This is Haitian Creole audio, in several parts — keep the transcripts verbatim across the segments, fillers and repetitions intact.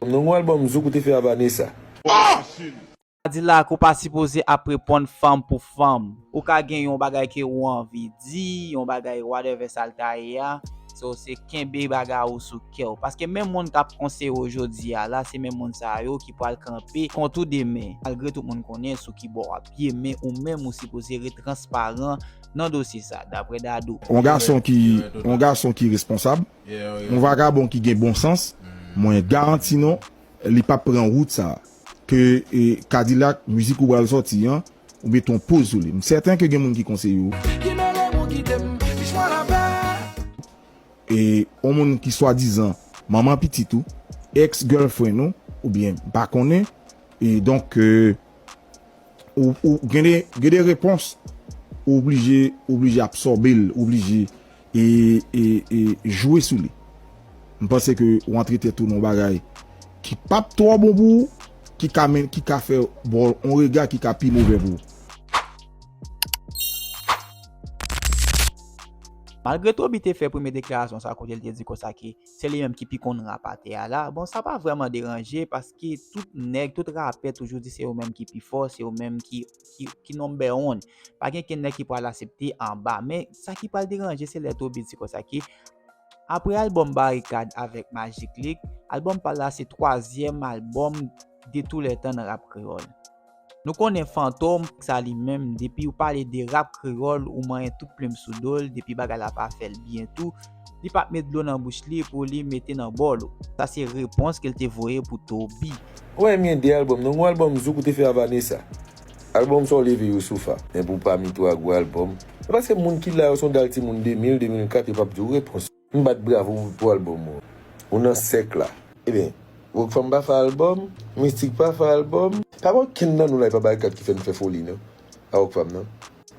Nou gon albòm Zouk ou te fè a Vanessa. Kadilak, ou pa sipoze ap reponn fanm pou fanm. Ou ka gen yon bagay ke ou anvi di, yon bagay whatever sa l ta ye a. So, se kenbe bagay ou sou kè w. Paske menm moun k ap konseye w jodi a la, se menm moun sa yo ki pral kanpe kont ou demen. Malgre tout moun konnen sou ki bò w ap ye, men ou menm ou sipoze ret transparan nan dosye sa, daprè Dadou. Yon gason ki, yon gason ki responsab, yon vagabon ki gen bon sans, mwen garanti nou, li p ap pran wout sa. Ke e, Kadilak, mizik ou pral sòti an, ou mete yon poz sou li. M sèten ke gen moun ki konseye w. Ki mele m ou kite m, fiche mwen lapè. E yon moun ki swadizan manman pitit ou, ex girlfriend ou, oubyen m pa konnen, e donk e, ou, ou gen de, gen de repons ou oblije, oblije absòbe l, oblije e, e, e jwe sou li. M panse ke ou antre tèt ou nan yon bagay ki p ap twò bon pou ou, ki ka men, ki ka fè bò yon rega ki ka pi move pou ou. Malgre Toby te fè premye deklarasyon sa kote l te di konsa ke se li menm ki pi konn rap atè a la, bon, sa pa vrèman deranje paske tout nèg, tout rapè toujou di se yo menm ki pi fò, se yo menm ki, ki, ki number one. Pa gen kenn nèg ki pral aksepte anba. Men sa ki pral deranje se lè Toby di konsa ke apre albòm Barikad avèk Magic League, albòm pa l la se twazyèm albòm de tou lè tan nan rap kreyòl. Nou konnen Fantom, sa li menm, depi ou pale de rap kreyòl, ou manyen tout plim sou do l, depi bagay la pa fè l byen tou, li p ap met dlo nan bouch li pou li mete nan bòl ou. Sa se repons ke l te voye pou Toby. Ou wè m gen de albòm, non, gon albòm Zouk ou te fè a Vanessa. Albòm sa w leve Youssoupha. Men pou pami twa gwo albòm. E paske moun ki la yo se yon dal timoun de mil, de mil kat, yo p ap di w repons. M bat bravo pou, pou albòm ou. Ou nan sèk la. Ebyen, Rockfam pa fè albòm, Mistik pa fè albòm. Pa gen okenn nan nou la, e pa Barikad ki fè n fè foli, non. A Rockfam, non.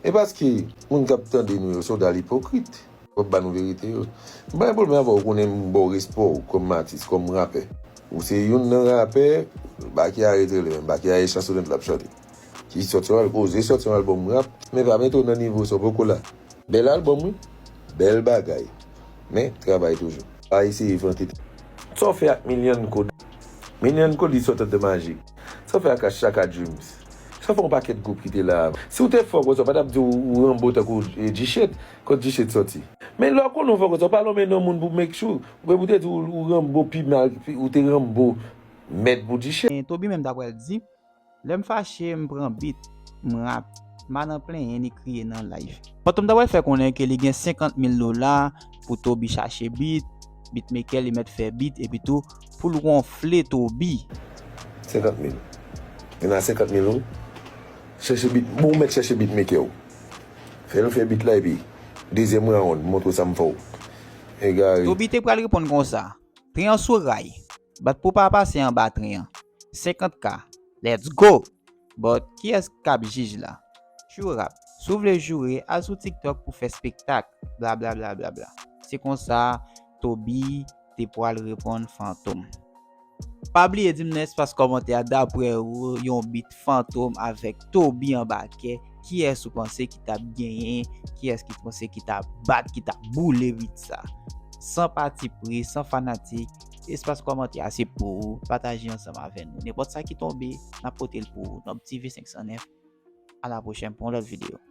E paske moun k ap tande nou yo, se yon dal ipokrit. W ap ba nou verite yo. M pa gen pwoblèm avè w, ou konnen m ba w respè w kòm atis, kòm rapè. Ou se youn nan rapè, Baky a rete lè, Baky a e chansonèt l ap chante. Ki sòti yon al-, oze sòti yon albòm rap, men pa mete w nan nivo sa, w poko la. Bèl albòm, wi. Bèl bagay. Men, travay toujou. Pa eseye vante tèt. Sa w fè ak Million Code? Million Code, li sòt an de Magic. Sa w fè ak Chaka Dreams? Sa w fè yon pakèt gwoup ki te la a? Si w te fò konsa, w pa t ap di w, ou Rambo tankou e, G-Shit, kot G-Shit sòti. Men lè w konnen w fò konsa, w pa lonmen non moun pou make sure. Ou pou te di w, ou Rambo pi mal, pi, ou te Rambo mèd pou G-Shit. Men Toby menm, daprè l di, lè m fache, m pran beat, m rap, m pa nan plenyen ni kriye nan live. Fantom ta pral fè konnen ke li gen senkant mil dola pou Toby chache beat, beatmaker li mèt fè beat, epi tou pou l wonfle Toby. Senkant mil. Gen a senkant mil ou. Chèche beat, bon, ou mèt chèche beatmaker ou. Fè l fè beat la epi dezyèm round, montre w sa m fè w. Egare. Toby te pral reponn konsa, tren an sou ray. Bat pou pa pase anba tren an. Senkant K. Let's go! But kiyès k ap jij la? True rap. Si w vle joure, al sou TikTok pou fè spektak. Bla bla bla bla bla. Se konsa Toby te pral reponn Fantom. Pa bliye di m nan espas kòmantè a, daprè ou, yon beat Fantom avèk Toby anbakè, kiyès ou panse ki t ap genyen? Kiyès ki panse ki t ap bat, ki t ap boule beat sa? San patipri, san fanatik, espas kòmantè a se pou ou, pataje ansanm avè nou. Nenpòt sa ki tonbe, n ap pote l pou ou. Nob T V senk san nèf, a la pwochèn pou yon lòt videyo.